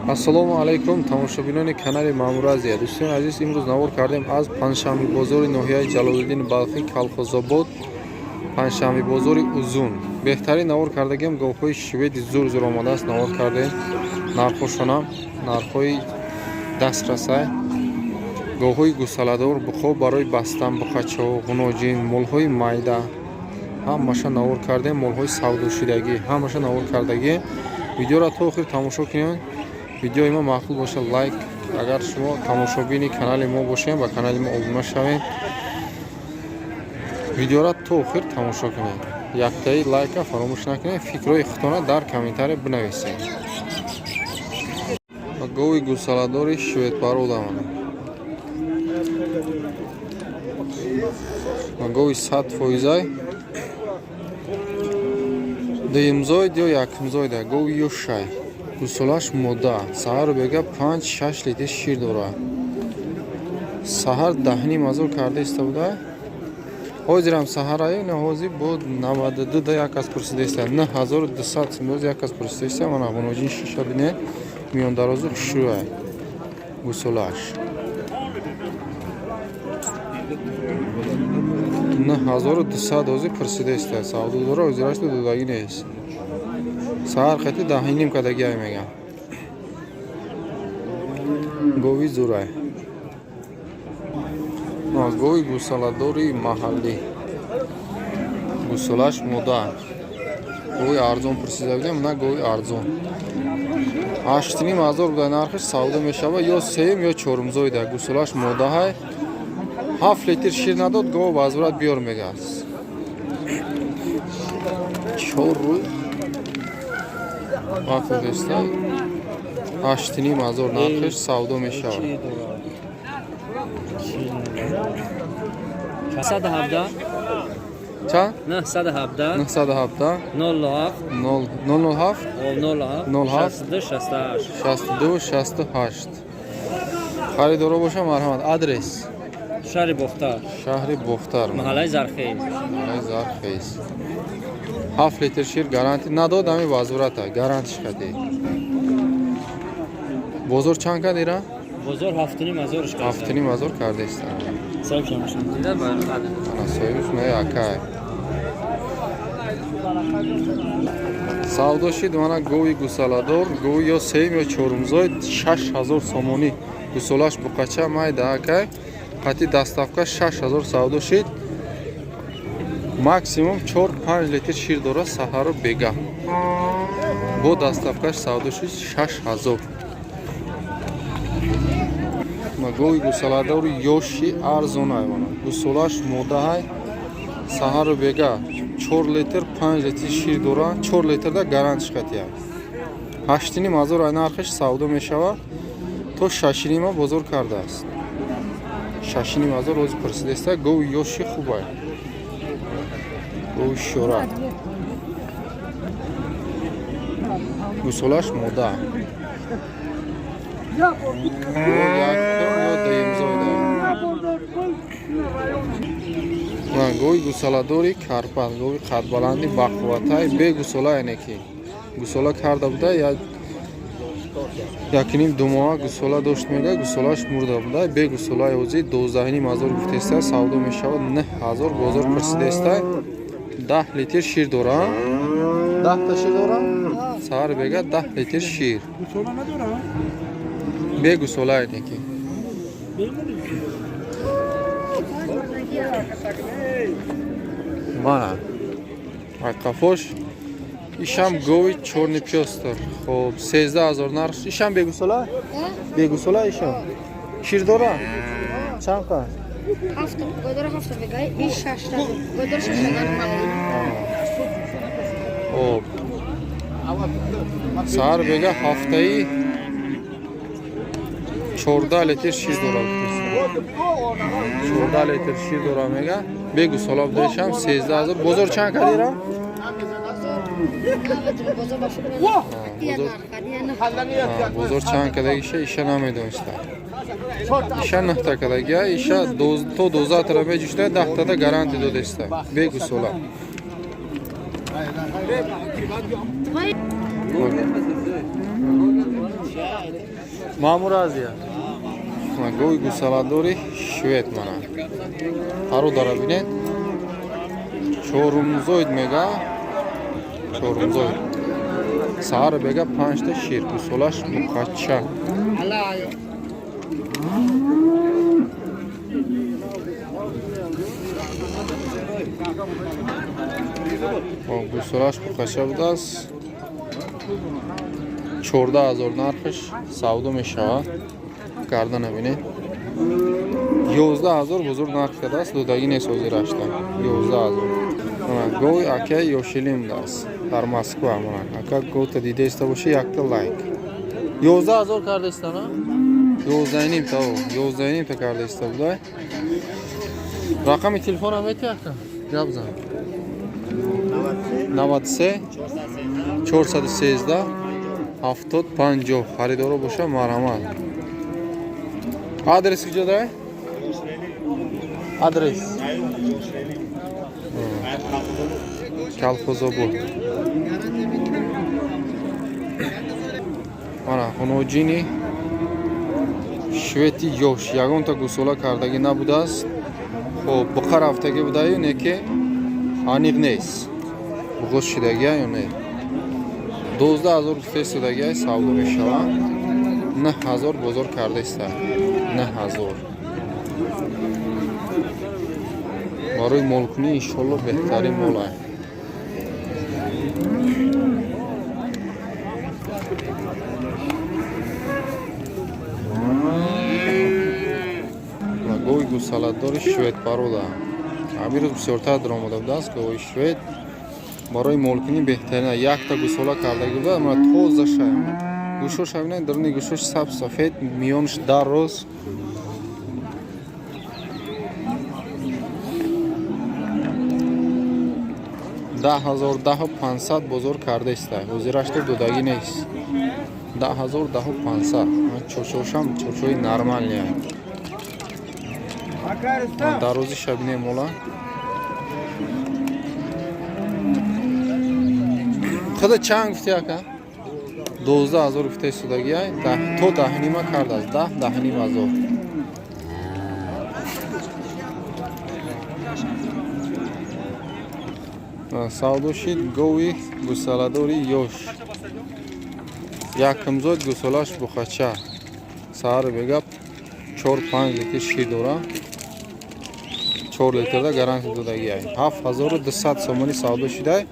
Ассалому алайкум, тамошобинони канали Маъмур Азия. Дӯстони азиз, имрӯз навор кардем аз Панҷшанби бозори ноҳияи Ҷалолиддини Балхӣ, Калхозобод, Панҷшанби бозори Узун. Беҳтарин навор кардагиам, говҳои шведи зур зур омадааст, навор кардем. Нархҳошонам нархҳои дастрасай. Говҳои гусаладор, буқо барои бастан, буқачаҳо, ғуноҷин, молҳои майда, ҳамаша навор кардем, молҳои савдошидагӣ ҳамаша навор кардагӣ. Видеоро то охир тамошо кунед. Видеои мо маъқул бошад, лайк. Агар шумо тамошобини канали мо бошем, ба канали мо обуна шавед. Видеоро то охир тамошо кунед, яктаи лайка фаромӯш накунед, фикрҳои худтона дар комментария бинависед. Гови гусаладори шведпорода, мана, гови 100 фоизай, дуюмзоид ё якумзоида, гови ёшай, гусолаш мода, саҳару бега 5-6 литр шир дорад. Саҳар 10,5 ҳазор карда истода, ҳозирам саҳараю на, ҳозир бо 92 да як кас пурсида иста, 9200 сум боз як кас пурсида иста. Мана, ғуноҷин шиша бинед, миёндарозу хушрӯай, гусолаш 9200 ҳозир пурсида иста, савдо дора, ҳозираш додагӣ нест. Саҳар қати 10,5 кадагиай мегам. Гови зурай, гови гусаладори маҳаллӣ, гусолаш мода, гови арзон пурсида будем, на, гови арзон 8,5 ҳазор буда нархаш, савдо мешава, ё сеюм ё чорумзоида, гусолаш модаҳай. 7 литр шир надод, гов возврат биёр мегааст. Чор рӯз вақт деста, 8,5 ҳазор нархаш, савдо мешавад. 117. Чанд? 917. 917. 07. 007. 07. 07. 62 68. 62 68. Харидоро боша, марҳамат. Адрес? Шаҳри Бохтар. Шаҳри Бохтар. Маҳаллаи Зархез. Маҳаллаи Зархез. 7 литр шир гарантӣ, надод, ами возврата гарантиш кади. Бозор чанд кад ира? Бозор 7,5 ҳазорш. 7,5 ҳазор кардаиста. Дида. Ана, соҳибш не, акай. Савдо шид, мана, гови гусаладор, гови ё сеюм ё чорумзой, 6000 сомонӣ, гусолаш буқача, майда, акай, қати доставка 6000 савдо шид. Максимум 4-5 литр шир дорад саҳару бега. Бо доставкаш савдо шид 6000. Гови гусаладори ёши арзонай, мана, гусолаш модаҳай, саҳару бега 4 литр, 5 литр шир дора, 4 литрда гарантиш қатия. 8,5 ҳазор ай нархаш, савдо мешавад. То 6,5-а бозор кардааст, 6,5 ҳазор ҳозир пурсидаиста. Гови ёши хубай, гови шӯра, гусолаш мода, якум ё дуюмзоида. Гови гусоладори Карпат, гови қадбаланди бақувватай, бегусола, яъне ки гусола карда буда, якним ду моҳа гусола дошт, мега, гусолааш мурда буда, бегусолаи. Ҳозир 12,5 ҳазор гуфтеста, савдо мешавад. 9000 бозор пурсидаеста. 10 литр шир дора, 10-та шир дора, саҳар бега 10 литр шир, бегусола, яъне ки. Мана, айқафош. Ишам гови чёрный пёстр. Хоб, 13 000 нарх. Ишам бегусола, бегусола. Ишам шир дора чанд қад? Ҳафта годора, ҳафта бегай и шашта годора, шашта. Хоб, саҳар бега ҳафтаи 14 литр шир дора, 14 литр шир дора, мега, бегусола будаишам. 13 000. Бозор чанд кадира? Бозор ба фикр Бозор чанд кадагиша иша намедониста. Иша нӯҳта кадагия, иша то 12-тара меҷушта, 10-тада гарантӣ додеста, бегусола. Маъмур Азия. Гови гусаладори швед мана. Паро дара бинед. Чорумзоид мега. Чорумзоид. Саҳар бега панҷта шир. Гусолаш буқача. Гусолаш буқача будааст. 14 000 нархаш савдо мешавад. Гардана бинед. 11 000 бузург нарх кардааст, додагӣ нест ҳозирашта. 11 000. Гови ака Ёшилим будааст дар Москва. Ака говта дидаиста боши, якта лайк. 11 000 кардаиста на? 11,5 та, 11,5 та кардаиста будай. Рақами телефонам мети ака? Гап зан. 93 413 70 50. Харидоро боша, марҳамат. Адрес куҷо дай? Адрес? Калхозобод. Мана хуноҷини швети ёш, ягонта гусола кардагӣ набудааст. Хоб, буқа рафтагӣ будаю, не ки аниқ нест, буғоз шидагия ё не. 12 000 гуфтаистодагиай, савдо мешавад. 9000 бозор кардаиста. 9000 барои молкунӣ, иншолло, беҳтарин молай. Гови гусаладори шведпарода ҳамин рӯз бисёртар даромада будааст. Гови швед барои молкунӣ беҳтарин. Якта гусола кардагӣ буда. Мана тоза шая, гӯшош ҳамина, даруни гӯшош сабз, сафед, миёнаш дароз. 10 000, 10 500 бозор кардаиста. Ҳозирашто додагӣ нест. 10 000, 10 500. Чошошам чошои нормальный. Дарози шабине мола. Худа чанд гуфти, ака? 12 000 гуфтаи судагиай, то даҳнима кардааст. Даҳ, даҳним ҳазор. Савдо шид гови гусаладори ёш, якумзод, гусолаш бухача. Саҳар бега 4-5 литр шир дора. 4 литрда гарантия додагиай. 7200 сомонӣ савдо шидай.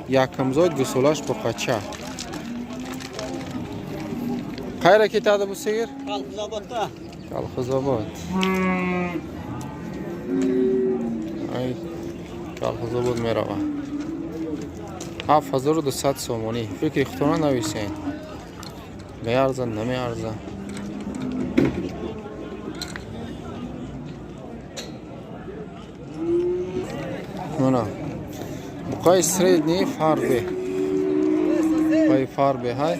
Якумзод, гусолаш бухача. Кайра кетади бу сигир? Колхозободда. Колхозобод. Ай, Колхозобод мерава. 7200 сомонӣ. Фикри худтона нависен, меарза, намеарза. Мана буқаи средний фарбе, буқаи фарбе ҳай,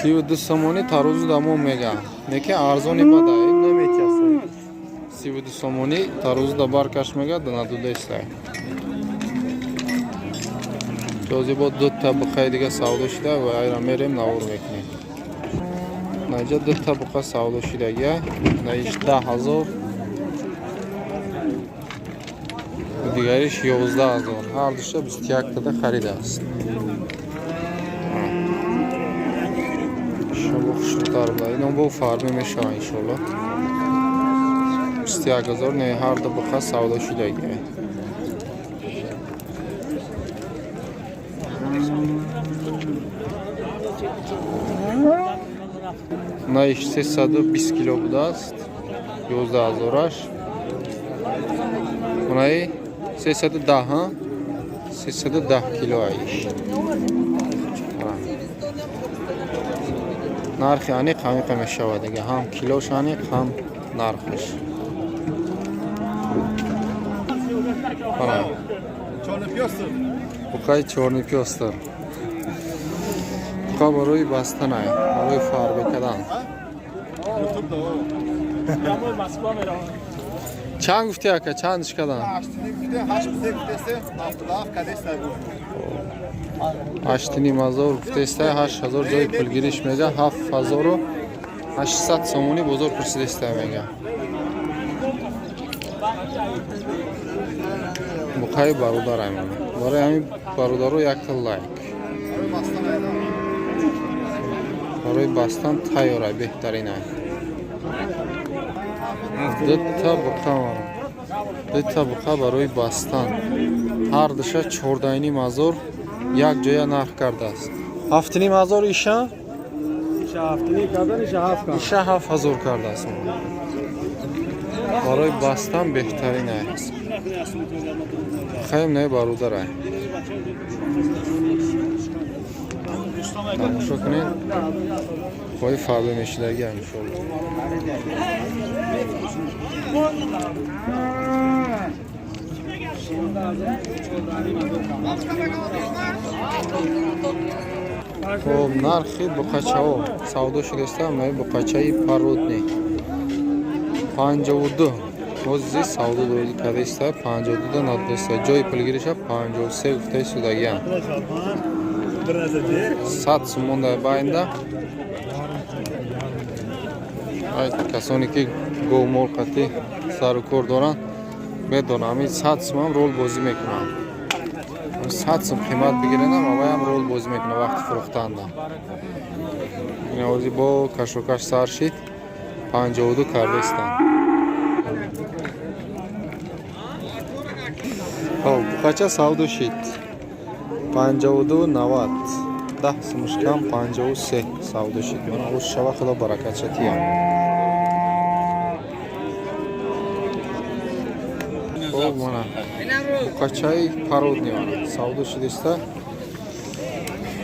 32 сомонӣ тарозу дамон мега. Неки арзони бада наметиаса. 32 сомонӣ тарозу да баркаш мега, надудестай. Ҷози бо дута буқаи дига савдо шида ва айра мерем, навор мекунем. Наҷа дута буқа савдо шидагия. Наиш 10 000, дигариш 11 000. Ҳар душа 21 тада харидааст. Шабо хушрӯтар буда. Ино бо фарме мешава, иншолло. 21 000 не, ҳар ду буқа савдо шидагия. Наиш 320 кило будааст, 11 ҳазораш. Унаи 310, ҳа, 310 кило аиш. Нархи аниқ ҳамиқа мешавад дига, ҳам килош аниқ, ҳам нархаш. Ана буқаи чёрный пёстр, буқа барои бастанай, барои фарбе кардан. Чанд гуфти, ака, чандиш кардан? 8500 гуфтаиста, 8000 ҷои пулгириш мега, 7800 сомонӣ бозор пурсидаиста мега. Буқаи бародар аймона. Барои ҳамин бародаро якта лайк. Барои бастан тайёрай, беҳтаринай. Дута буқа мана. Дута буқа барои бастан. Ҳар душа 14,5 ҳазор як ҷоя нарх кардааст. 7,5 ҳазор иша? Иша 7000 кардааст. Барои бастан беҳтаринай. Хаем не бародарай. Тамошо кунед. Хоҳи фарбе мешидаги иншолло. Хоб, нархи буқачаҳо савдо шудаиста, наи буқачаи породный 52 ҳози савдо доиди кардаиста, 52 да надодаиста, ҷои пулгириша 53 гуфтаи судагиам. 100 сумон дар байнда. Ай касоне ки говмол қатӣ сару кор доранд, медонам, ҳамин 100 сумам рол бозӣ мекунанд. 100 сум қимат бигиренам, аваям рол бозӣ мекунад вақти фурӯхтанда. Ин ози бо кашокаш сар шид, 52 кардаистанд. Хоб, буқача савдо шид. 52 90. 10 сумуш кам, 53 савдо шид. Мана оз шава, худо баракатша тиям. Хоб, мана буқачаи породный мана савдо шудиста.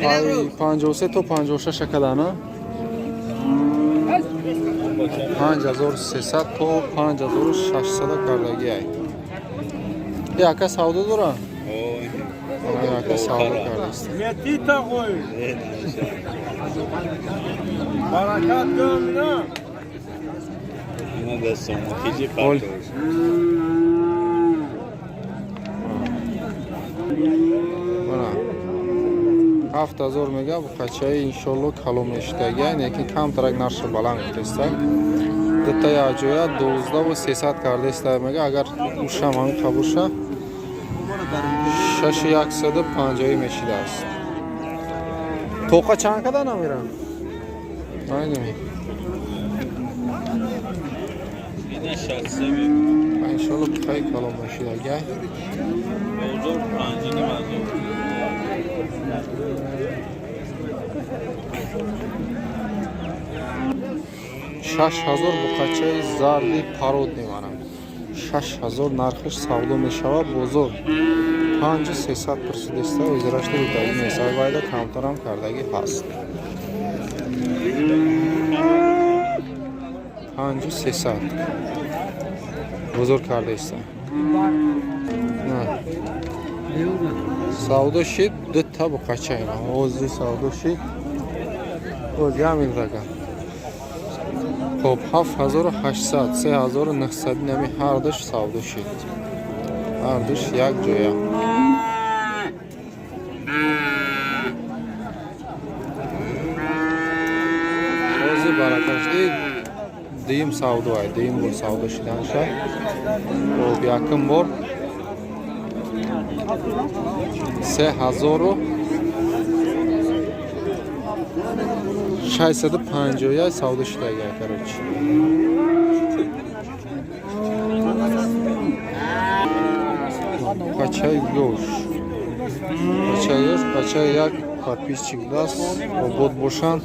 53 то 56 акадана. 5300 то 5600 кардагиай. Яка савдо дора? Яка савдо кардааст. Метита қой. Баракат кун. اینا دست خیلی Ол. Мана 7000 мега буқачаи, иншолло калом мешидагиай, лекин камтарак нархша баланд гуфтаиста. Дута якҷоя 12 300 кардаиста мега, агар ушам ҳамин қабул ша, 6150 мешидааст. Тоқа чанд када намерам? Намедонӣ. اینا 63 میگه. Иншолло буқаи калом мешидагиай. بازار 5,5 هزار. 6000 буқачаи зарди породный мана. 6000 нархиш савдо мешавад, бозор 5300 пурсидиста, озирашта рӯдаги нест, вайда камтарам кардагӣ ҳаст. 5300 бозор кардаиста. На. Савдо шид дута буқача ина. Ози савдо шид. Оз ямин рага. Хоб, 7800, 3900 нами ҳардуш савдо шид. Ҳардуш як ҷоя. Ози баракашди дуюм савдо ай, дуюм бор савдо шиданша. Хоб, якум бор 3651 савдо шидагия, короче. Бачаи ёш. Бачаи ёш, бачаи як подписчик даст, обод бошанд.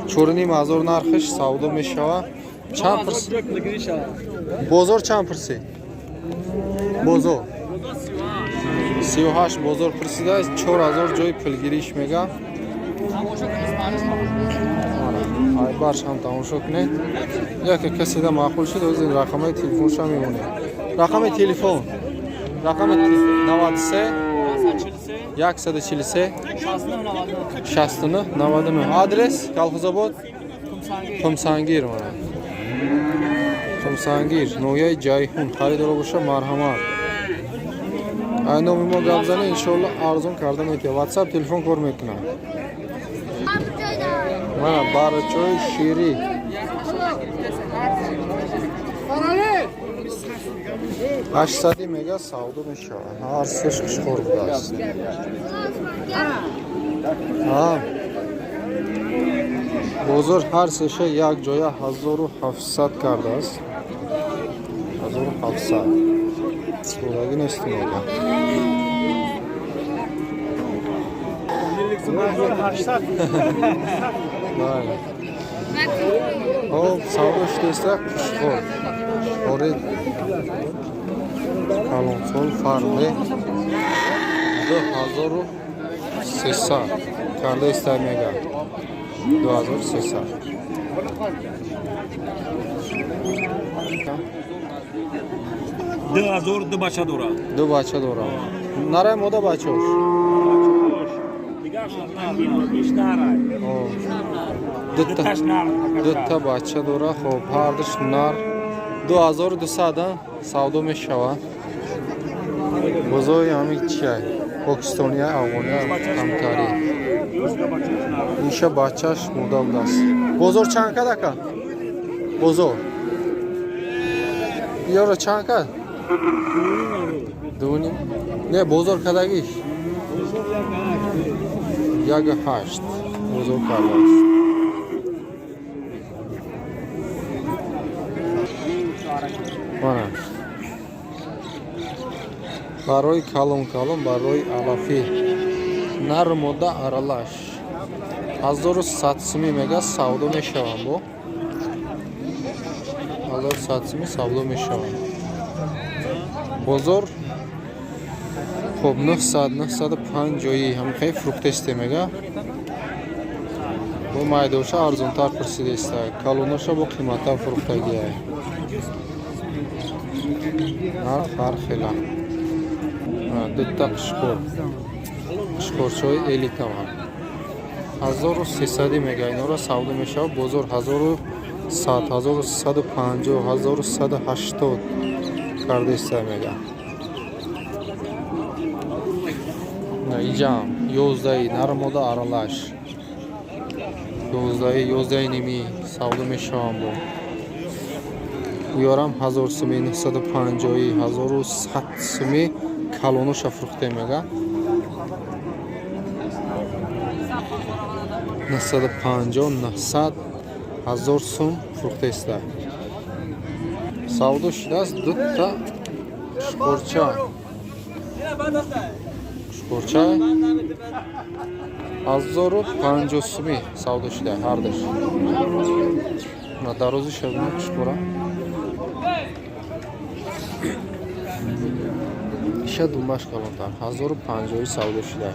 4500 нархиш савдо мешава. Чанд пурс? Бозор чанд пурсид? Бозор 38 бозор пурсидааст, 4000 ҷои пулгириш мега. Айбарш ҳам тамошо кунед. Яке каседа маъқул шуд, оз ин рақамаи телефонша мемонед. Рақами телефон. Рақами 93 143 69 99. Адрес Колхозобод, Қумсангир мана. Қумсангир, ноҳияи Ҷайҳун. Харидоро боша, марҳамат. Ай номи мо гап зане, иншоалло арзон карда метиҳад. WhatsApp, телефон кор мекунад. Мана барчои ширӣ. 800 мега савдо мешавад. Ҳар сеш қишқор будааст. Бозор ҳар сеша як ҷоя 1700 кардааст. 1700. Сураги нест мега. Бале. Хоб, савдо шудааст қишқор. Қишқори калонсол фарде 2300 карда иста мега. 2300. 2000 ду бача дорад. Ду бача дорад. Нарай мода бачаош. Дута бача дорад. Хоб, ҳардуш нар. 2200 савдо мешавад. Бозори ҳамин чия? Покистония, афғония камтарӣ. Иша бачаш мурда будааст. Бозор чанд кад ака? Бозор. Ёро чанд кад? 2.5. Не, бозор кадагиш? 1.8 бозор кардааст. Мана. Барои калон калон, барои алафӣ. Нар мода аралаш. 1100 сумӣ мега савдо мешаванд бо. 1100 сумӣ савдо мешаванд. Бозор хоб 900, 950 ҳамхел фрукте мега. Бо майдоша арзонтар пурсидеста. Калоноша бо қиматтар фурӯхтагиай. Нарх ҳар хела. Дута қишқор. Қишқорчаҳои элитаванд. 1300 мега инора савдо мешавад. Бозор 1100, 1150, 1180 кардаиста мега. Иҷам 11 нар мода аралаш. 11, 11.5 савдо мешаванд бо. Уёрам 1000 сумӣ, 950, 1100 сумӣ калоноша фурӯхте мега. 950, 900, 1000 сум фурӯхтеста. Савдо шудааст дута қишқорча. Қишқорча 1050 сумӣ савдо шуда ҳардуш. На дарози шабина қишқора. Иша думбаш калонтар 1050 савдо шуда.